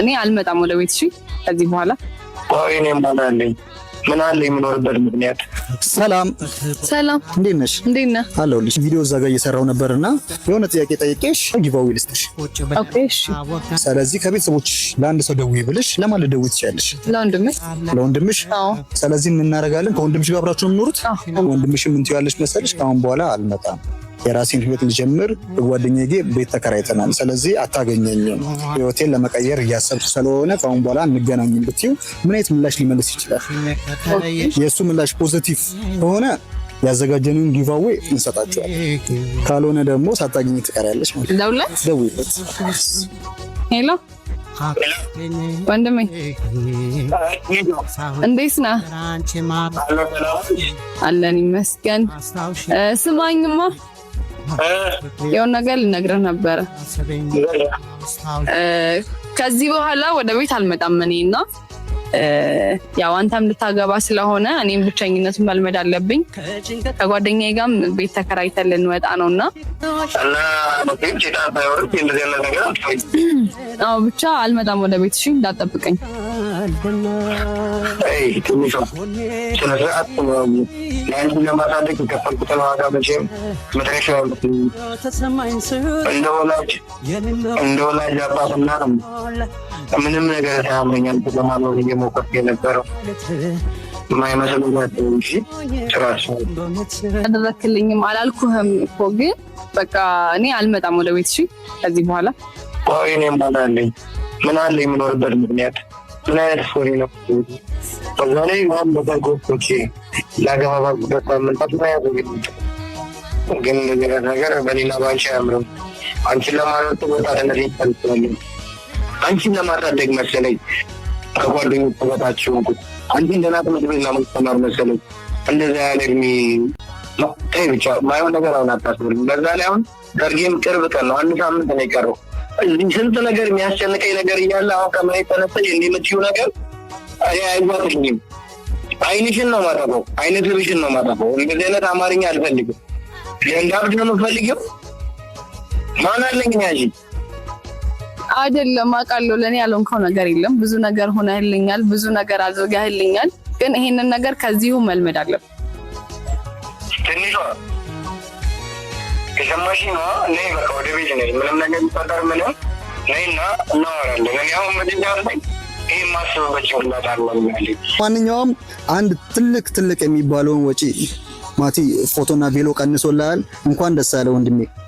እኔ አልመጣም ወደ ቤት። እሺ፣ ከዚህ በኋላ። ቆይ እኔ ምን አለኝ? ምን አለ የምኖርበት ምክንያት? ሰላም። ሰላም። እንዴት ነሽ? እንዴት ነህ? አለሁልሽ። ቪዲዮ እዛ ጋር እየሰራው ነበርና የሆነ ጥያቄ ጠይቄሽ giveaway ልስጥሽ። Okay፣ እሺ። ስለዚህ ከቤተሰቦች ለአንድ ሰው ደውዪ ብልሽ ለማን ልደውይ ትችያለሽ? ለወንድሜ። ለወንድምሽ? አዎ። ስለዚህ ምን እናደርጋለን? ከወንድምሽ ጋር አብራችሁ ነው የምኖሩት? አዎ። ወንድምሽ ምን ትይዋለሽ መሰለሽ? ከአሁን በኋላ አልመጣም፣ የራሴን ህይወት ልጀምር፣ ከጓደኛዬ ጋር ቤት ተከራይተናል፣ ስለዚህ አታገኘኝም፣ ህይወቴን ለመቀየር እያሰብኩ ስለሆነ ከአሁን በኋላ አንገናኝም ብትይው ምን አይነት ምላሽ ሊመልስ ይችላል? የእሱ ምላሽ positive ከሆነ ያዘጋጀነውን giveaway እንሰጣቸዋለን። ካልሆነ ደግሞ ሳታገኝ ትቀሪያለሽ ማለት ነው። ደውለት። ደውይለት። Hello ወንድሜ፣ እንዴት ነህ? አለን ይመስገን። ስማኝማ፣ የሆነ ነገር ልነግርህ ነበረ። ከዚህ በኋላ ወደ ቤት አልመጣም እኔ። እና ያው አንተም ልታገባ ስለሆነ እኔም ብቸኝነቱን መልመድ አለብኝ። ከጓደኛዬ ጋርም ቤት ተከራይተን ልንወጣ ነው እና እና ጭጣ ሳይወርድ እንደዚህ አይነት ነገር አትፈልጊም። አዎ፣ ብቻ አልመጣም ወደ ቤት። እሺ፣ እንዳትጠብቀኝ። አይ ትንሿ፣ ስነ ስርዓት። ለአንቺ ለማሳደግ የከፈልኩትን ዋጋ መቼም መድረሻ እንደ ወላጅ አባትና ምንም ነገር ሳያምረኛል ለማኖር እየሞከርኩ የነበረው የማይመስል እንጂ ስራት አደረክልኝም አላልኩህም እኮ፣ ግን በቃ እኔ አልመጣም ወደ ቤት። እሺ፣ ከዚህ በኋላ። ቆይ እኔ ምን አለኝ? ምን አለ የምኖርበት ምክንያት? ምን አይነት ፎሪ ነው? በዛ ላይ አሁን በሰርጎች ላገባ ባልኩበት ሳምንታት ምን አይነት ወሬ ነው? ግን እንደዚህ አይነት ነገር በኔና በአንቺ አያምርም። አንቺን ለማለት ወጣትነት ይፈልጋል። አንቺን ለማሳደግ መሰለኝ ከጓደኞች በታች ሆንኩት። አንቺን ደህና ትምህርት ቤት ለማስተማር መሰለኝ እንደዛ ያለ እድሜ። ተይ ብቻ፣ ማይሆን ነገር አሁን አታስብልኝ። በዛ ላይ አሁን ሰርጌም ቅርብ ቀን ነው፣ አንድ ሳምንት ነው የቀረው። እዚህ ስንት ነገር የሚያስጨንቀኝ ነገር እያለ አሁን ከመሬት ተነስተሽ እንዲህ የምትይው ነገር እኔ አይዋጥልኝም። አይንሽን ነው ማጠፈው፣ አይነ ልብሽን ነው ማጠፈው። እንደዚህ አይነት አማርኛ አልፈልግም። እንዳብድ ነው የምፈልጊው? ማን አለኝ ያዥ አይደለም፣ አውቃለሁ። ለእኔ ያልሆንከው ነገር የለም። ብዙ ነገር ሆነህልኛል፣ ብዙ ነገር አድርገህልኛል። ግን ይሄንን ነገር ከዚሁ መልመድ አለብን። ትንሿ፣ የሰማሽኝ ነው። ነይ በቃ ወደ ቤት ነይ። ምንም ነገር የሚፈጠር ምንም ነይና እናወራለን። እኔ አሁን መደጃ ላይ ይሄ የማስብበት ጭንቅላት አለ ያለኝ። ማንኛውም አንድ ትልቅ ትልቅ የሚባለውን ወጪ ማቲ ፎቶና ቬሎ ቀንሶልሃል። እንኳን ደስ አለ ወንድሜ።